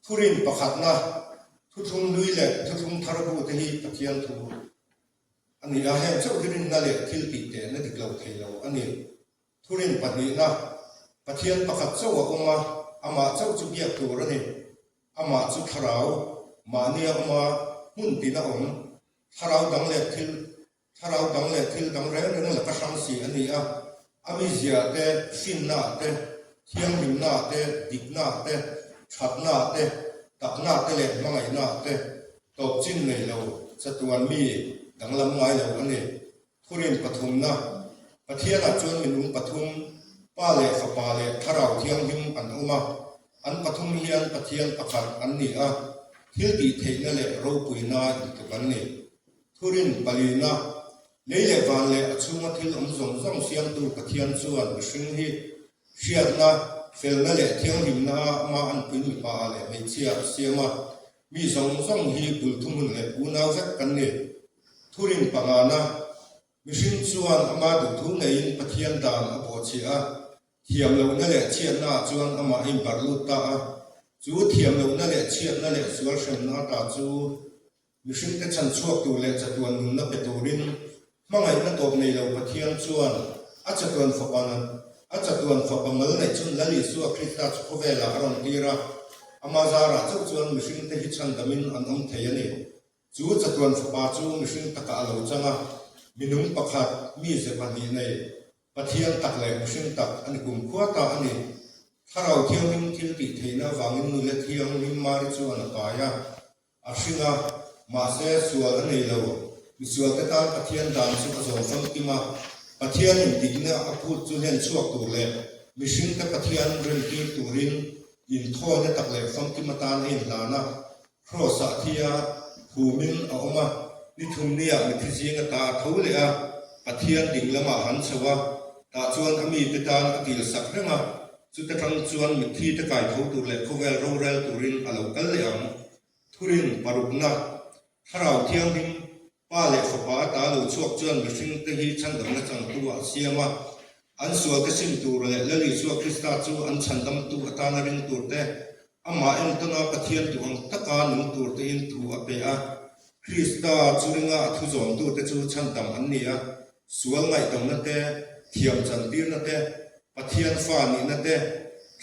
Thurin pakhatna, Thuthlung hlui leh Thuthlung thar bu te hi Pathian thu a ni a, heng chauh hi rinna leh thil tih tehna dik lo thei lo a ni. Thurin pahnihna, Pathian pakhat chauh a awm a, amah chauh chu biak tur a ni. Amah chu thlarau, mahnia awm a, hmun tina awm, thlarau dang leh thil Thlarau dang leh thil dang reng reng laka hrang si a ni a, a mizia te, hrinna te, thianghlimna te, dikna te, thatna te, takna te leh hmangaihna te tawp chin nei lo chatuan mi danglam ngai lo a ni. Thurin pathumna, Pathianah chuan minung pathum, Pa leh Fapa leh Thlarau Thianghlim an awm a, an pathum hian Pathian pakhat an ni a, thil tih theihna leh ropuina intluk an ni. Thurin palina, Lei leh van leh a chhunga thil awm zawng zawng siamtu Pathian chuan mihring hi hriatna, felna leh thianghlimna a ama anpui mipa ah leh hmeichhia a siam a, mi zawng zawng hi bul thuhmun leh unau vek kan ni. Thurin pangana, Mihring chuan ama duhthu ngeiin Pathian dan a bawhchhiah a, thiamlohna leh chhiatna ah chuan amah a inbarh lut ta a, chu thiamlohna leh chhiatna leh sual hremna ata chu Mihringte chhan chhuak tur leh chatuan nunna pe turin hmangaihna tawp nei lo Pathian chuan a chatuan fapa a chatuan fapa mal neih chun Lal Isua Krista chu khawvelah a rawn tir a, ama zarah chauh chuan mihringte hi chhandamin an awm thei a ni. Chu chatuan fapa chu mihring takah a lo chang a, minung pakhat mize pahnih nei Pathian tak leh mihring tak a ni kumkhua ta a ni. Thlarau Thianghlim thil tih theihna avangin nule thianghlim Mari chuan a pai a. A hring a, mahse sual a nei lo. Misualte tan Pathian dan chu a zawm famkim a, Pathianin dikna a phut chu hlen chhuak tur leh mihringte Pathian remtir turin inthawina tak leh famkim atan a inhlan a. Kraws-ah thi a, phumin a awm a, ni thumniah mithi zing ata a tho leh a, Pathian ding lamah han chho a, tah chuan a mite tan a tilsak reng a, Chuta tang chuan mitthi te kai tho tur leh khawvel rorel turin a lo kal leh ang. Thurin parukna, Thlarau Thianghlim, Pa leh Fapa ata lo chhuak chuan mihring te hi chhandamna changtu ah a siam a. An sual te sim tur leh Lal Isua Krista chu an chhandamtu atana ring tur te, amah entawna Pathian duh ang taka nung tur tein thu a pe a. Krista chu ringa a thu zawmtu te chu chhandam an ni a. Sual ngaihdamna te, thiam chantirna te, Pathian fa nihna te,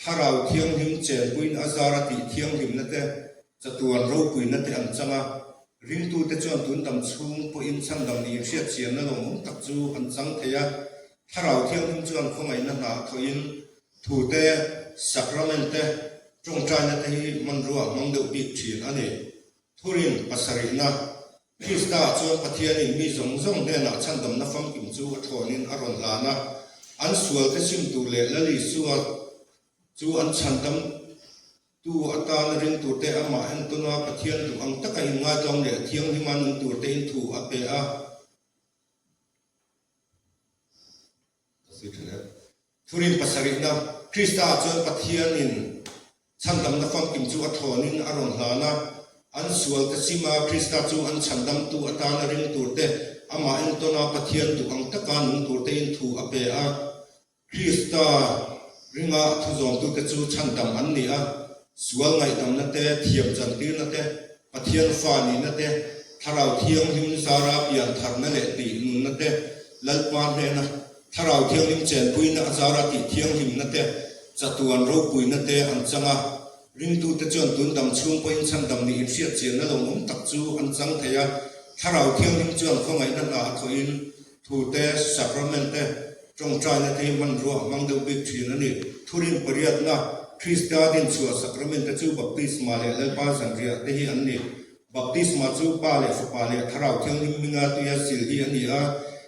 Thlarau Thianghlim chenpuiin a zar a tih thianghlimna te, chatuan ropuina te an chang a. Ringtute chuan tun dam chhung pawhin chhandam nih inhriatchianna lawmawm tak chu an chang thei a. Thlarau Thianghlim chuan khawngaihna hna a thawhin thu te, sacrament te, tawngtaina te hi hmanrua a hmang deuh bik thin a ni. Thurin pasarihna Krista chuan Pathianin mi zawng zawng hnenah chhandamna famkim chu a thlawnin a rawn hlan a, an sualte sim tur leh Lal Isua chu an chhandam tu atana ring turte amah entawna Pathian duh ang taka inngaidawm leh thianghlima nung turtein thu a pe a. Thurin pasarihna, Krista chuan Pathianin chhandamna famkim chu a thlawnin a rawn hlan a, an sualte sima Krista chu an chhandamtu atana ring turte, amah entawna Pathian duh ang taka nung turtein thu a pe a. Krista ringa a thuzawmtute chu chhandam an ni a, sual ngaihdamna te, thiam chantirna te, Pathian fa nihna te, Thlarau Thianghlim zara pian tharna leh tih nunna te, Lalpa hnena Thlarau Thianghlim chenpuina a zara tih thianghlimna te, chatuan ropuina te an chang a. Ringtute chuan tun dam chhung pawhin chhandam nih inhriat chianna lawmawm tak chu an chang thei a, Thlarau Thianghlim chuan khawngaihna hna a thawhin Thu te, sacrament te, tawngtaina te hi hmanrua a hmang deuh bik thin a ni. Thurin pariatna, Krista dinchhuah sacrament te chu baptisma leh Lalpa zanriah te hi an ni. Baptisma chu Pa leh Fapa leh Thlarau Thianghlim hminga tuia sil hi a ni a,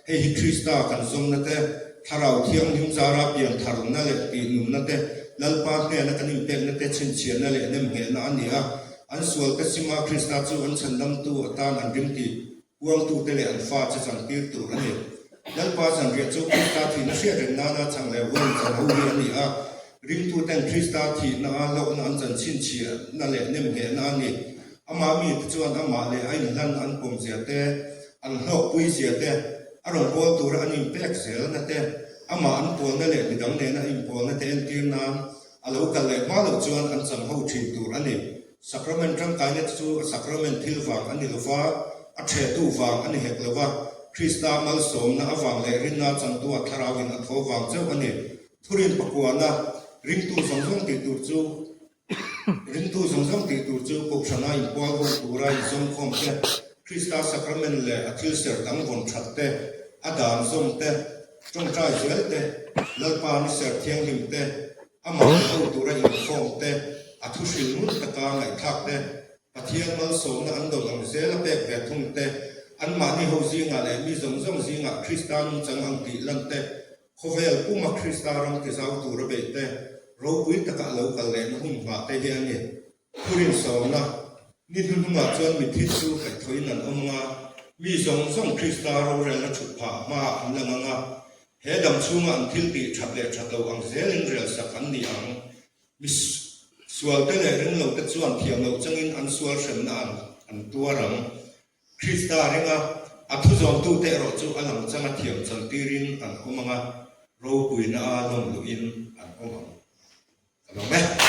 hei hi Krista kan zawmna te, Thlarau Thianghlim zara pian tharna leh tihnunna te, Lalpa hnena kan inpekna te chhinchhiahna leh nemnghehna a ni a. An sualte sima Krista chu an chhandamtu atan an ring tih Puangtute leh an fa che changtir tur a ni. Lalpa zanriah chu Krista thihna hriat reng nana chang leh huan chan ho hi a ni a, ringtuten Krista thihna a hlauhna an chan chhinchhiahna leh nemnghehna a ni. Amah mite chuan amah leh a inhlan an pawmzia te, an hlawkpui zia te, a rawnbawl tura an inpek zelna te, amah an pawlna leh midang nena a inpawlna te entir nan a lo kal leh hma loh chuan an chang ho thin tur a ni. Sacrament tangkaina te chu a sacrament thil vang a ni lo va, a thehtu vang a ni hek lo va, Krista malsawmna avang leh rinna changtua thlarauin a tho vang chauh a ni. Thurin pakuana ringtu zawng zawng tih tur chu Ringtu zawng zawng tih tur chu Kohhrana inpual ho tura inzawmkhawm te, Krista sacrament leh a thil ser dang vawn that te, a dan zawm te, tawngtai zel te, Lalpa ni ser thianghlim te, amah be ho tura inkhawm te, a thu hril ngun taka ngaihthlak te, Pathian malsawmna an dawn ang zel a pek ve thung te, anmahni ho zingah leh mi zawng zawng zingah Krista nungchang ang tih lan te, Khawvel puma Krista ram tizau tura beih te, ropui taka a lo kal lehna hun nghah te hi a ni. Thurin sawmna, Ni hnuhnungah chuan mithi chu kaihthawhin an awm anga, mi zawng zawng Krista rorelna thut phah hmaah an lang anga, he dam chhunga an thil tih that leh that lo ang zelin relsak an ni ang. Mi sualte leh ringlote chuan thiam loh changin an sual hremna an an tuar ang. Krista ringa a thu zawmtute erawh chu a lang changa thiam chantirin an awm ang a, ropuina a lawm luhin an awm ang. Ka lawm e.